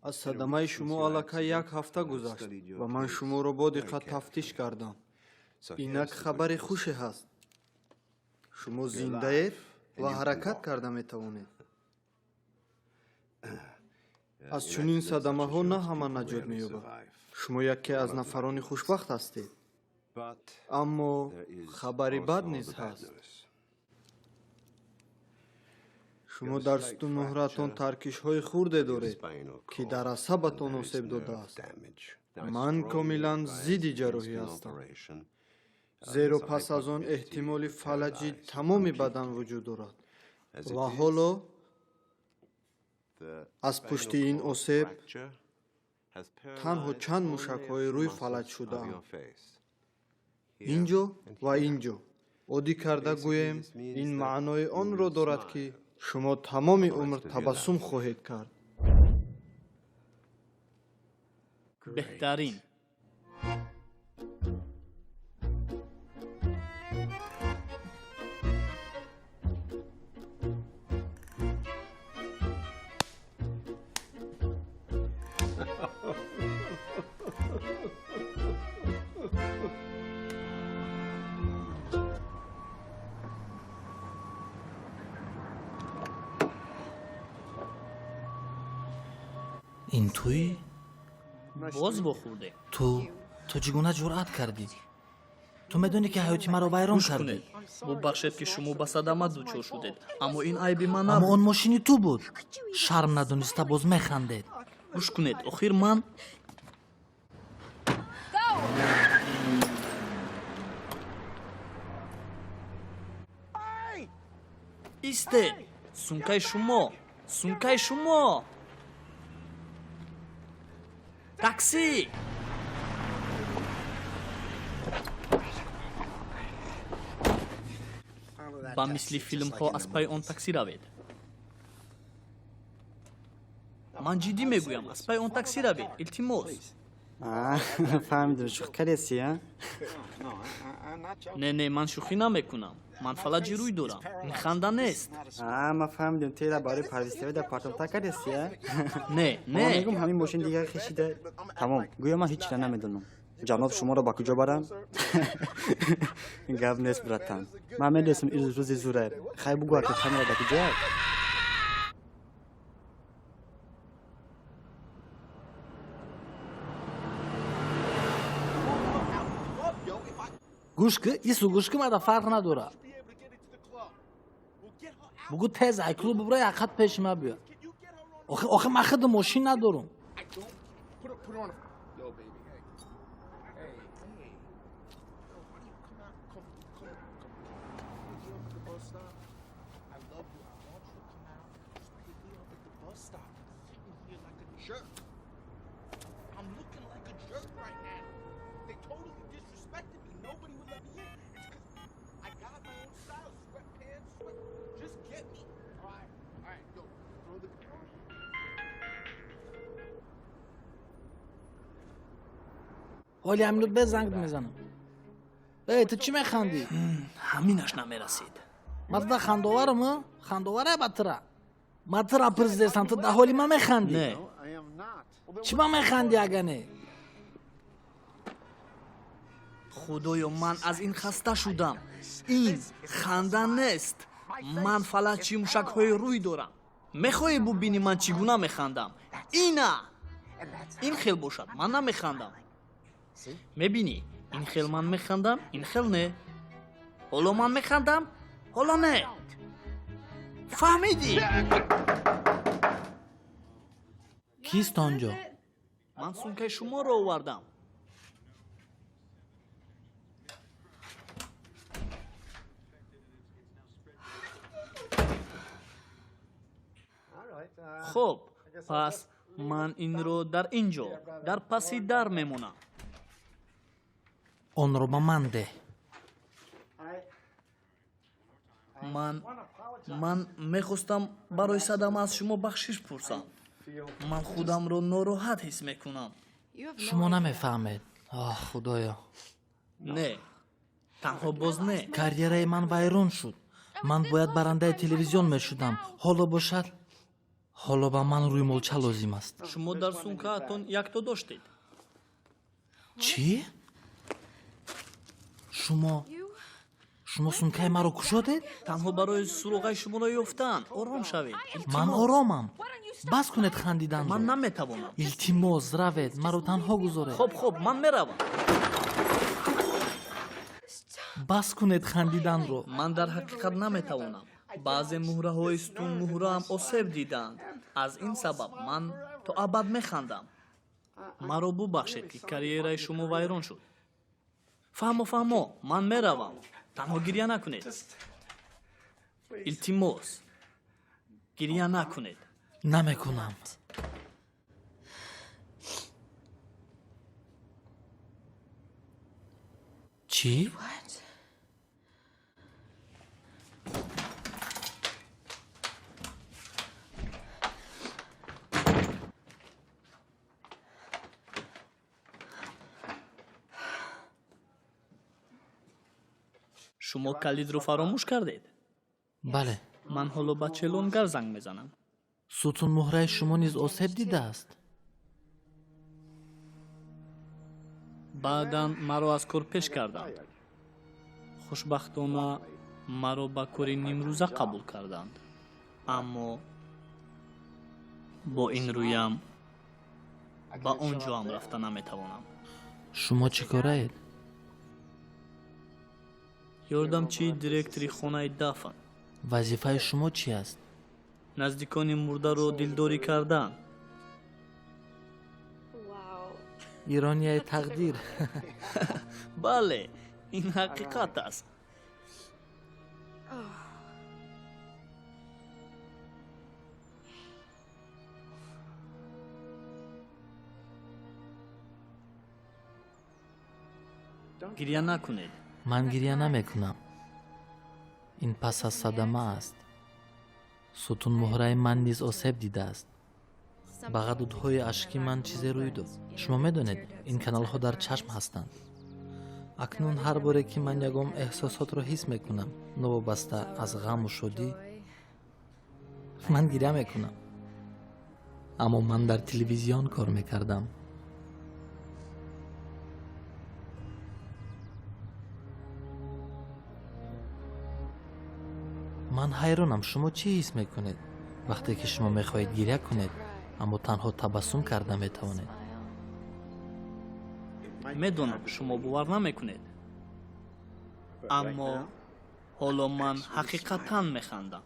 Аз садамаи шумо аллакай як ҳафта гузашт ва ман шуморо бо диққат тафтиш кардам. Инак хабари хуше ҳаст. Шумо зиндаед ва ҳаракат карда метавонед. Аз чунин садамаҳо на ҳама наҷот меёбад. Шумо яке аз нафарони хушбахт ҳастед. Аммо хабари бад низ ҳаст. Шумо дар сутунмуҳратон таркишҳои хурде доред, ки дар асабатон осеб додааст. Ман комилан зидди ҷарроҳӣ ҳастам, зеро пас аз он эҳтимоли фалаҷи тамоми бадан вуҷуд дорад. Ва ҳоло аз пушти ин осеб танҳо чанд мушакҳои рӯй фалаҷ шудаанд. Ин ҷо ва ин ҷо. Оддӣ карда гӯем, ин маънои онро дорад, ки шумо тамоми умр табассум хоҳед кард. Беҳтарин. Ин туӣ? Боз вохӯрдем. Ту чӣ гуна ҷуръат кардӣ? Ту медонӣ, ки ҳаёти маро вайрон Гӯш кардӣ. кунед, бубахшед, ки шумо ба садама дучор шудед, аммо ин айби ман Аммо набуд. он мошини ту буд. Шарм надониста боз механдед. Гӯш кунед, охир ман истед, сумкаи шумо, сумкаи шумо, таксӣ! Ба мисли филмҳо аз пайи он таксӣ равед. Ман ҷиддӣ мегӯям, аз пайи он таксӣ равед, илтимос. Фаҳмидам, шӯхӣ кардеси, а? Не, не, ман шӯхӣ намекунам. Ман фалаҷи рӯй дорам, ин ханда нест. Ма фаҳмидам, тера барои парвизтавида партовта кардеси, а? Не, Ман не. мегӯм, ҳамин мошин дигар хешида. Тамом, гӯё ман ҳеҷ чира намедонам. Ҷаноб, шуморо ба куҷо барам? Гап нест, братан, ман медонистам, ин рӯзи зура. Хай, бугӯ, ака, камера ба куҷоя? Гӯш ки, ису, гӯш ки, мада фарқ надора. Бугӯ, тез ай клуб бибра, якхат пеши ма биё. Охи ман худи мошин надорум. I'm looking like a jerk right now. They totally disrespected me. Nobody would let me in. It's 'cause I got my own style. Sweatpants, sweat. Just get me. All right, all right, yo, throw the. Ҳоли ҳаминро бе занг мезанам. Эй, ту чӣ механдӣ? Ҳаминаш намерасид. Ман туда хандоварам, хандовара ба тура. Ман тура пурсидестам, ту дар ҳоли ман механдӣ? Не. Чӣ ба механдӣ, ага не? Худоё, ман аз ин хаста шудам. Ин ханда нест. Ман фалаҷи мушакҳои рӯй дорам. Мехоҳӣ бубинӣ, ман чӣ гуна механдам? Ина ин хел бошад, ман намехандам. Мебинӣ, ин хел ман механдам, ин хел не. Ҳоло ман механдам, ҳоло не. Фаҳмидӣ? Кист он ҷо? Ман сумкаи шуморо овардам. Хуб, пас ман инро дар ин ҷо, дар паси дар мемонам. Онро ба ман деҳ. Ман мехостам барои садама аз шумо бахшиш пурсам. Ман худамро нороҳат ҳис мекунам. Шумо намефаҳмед. Оҳ, худоё! Не, танҳо боз не. Карьераи ман вайрон шуд. Ман бояд барандаи телевизион мешудам, ҳоло бошад, Ҳоло ба ман рӯймолча лозим аст. Шумо дар сумкаатон якто доштед. Чӣ? Шумо сумкаи маро кушодед? Танҳо барои суроғаи шуморо ёфтан. Ором шавед. Ман оромам. Бас кунед хандиданро. Ман наметавонам. Илтимос, равед, маро танҳо гузоред. Хоб, хоб, ман меравам. Бас кунед хандиданро. Ман дар ҳақиқат наметавонам. Баъзе муҳраҳои сутунмуҳраам осеб дидаанд. Аз ин сабаб ман то абад механдам. Маро бубахшед, ки карьераи шумо вайрон шуд. Фаҳмо, фаҳмо, ман меравам. Танҳо гирья накунед. Илтимос, гирья накунед. Намекунам. Чӣ? Шумо калидро фаромӯш кардед? Бале. Ман ҳоло ба челонгар занг мезанам. Сутунмуҳраи шумо низ осеб дидааст. Баъдан маро аз кор пеш карданд. Хушбахтона, маро ба кори нимрӯза қабул карданд. Аммо бо ин рӯям ба он ҷоам рафта наметавонам. Шумо чӣ кораед? Ёрдамчии директори хонаи дафн. Вазифаи шумо чӣ аст? Наздикони мурдаро дилдорӣ кардан. Иронияи тақдир. Бале, ин ҳақиқат аст. Гирья накунед. Ман гирья намекунам. Ин пас аз садама аст. Сутунмуҳраи ман низ осеб дидааст. Ба ғадудҳои ашки ман чизе рӯй дод. Шумо медонед, ин каналҳо дар чашм ҳастанд. Акнун ҳар боре ки ман ягон эҳсосотро ҳис мекунам, новобаста аз ғаму шодӣ, ман гирья мекунам. Аммо ман дар телевизион кор мекардам. Ман ҳайронам, шумо чӣ ҳис мекунед вақте ки шумо мехоҳед гирья кунед, аммо танҳо табассум карда метавонед? Медонам, шумо бовар намекунед, аммо ҳоло ман ҳақиқатан механдам.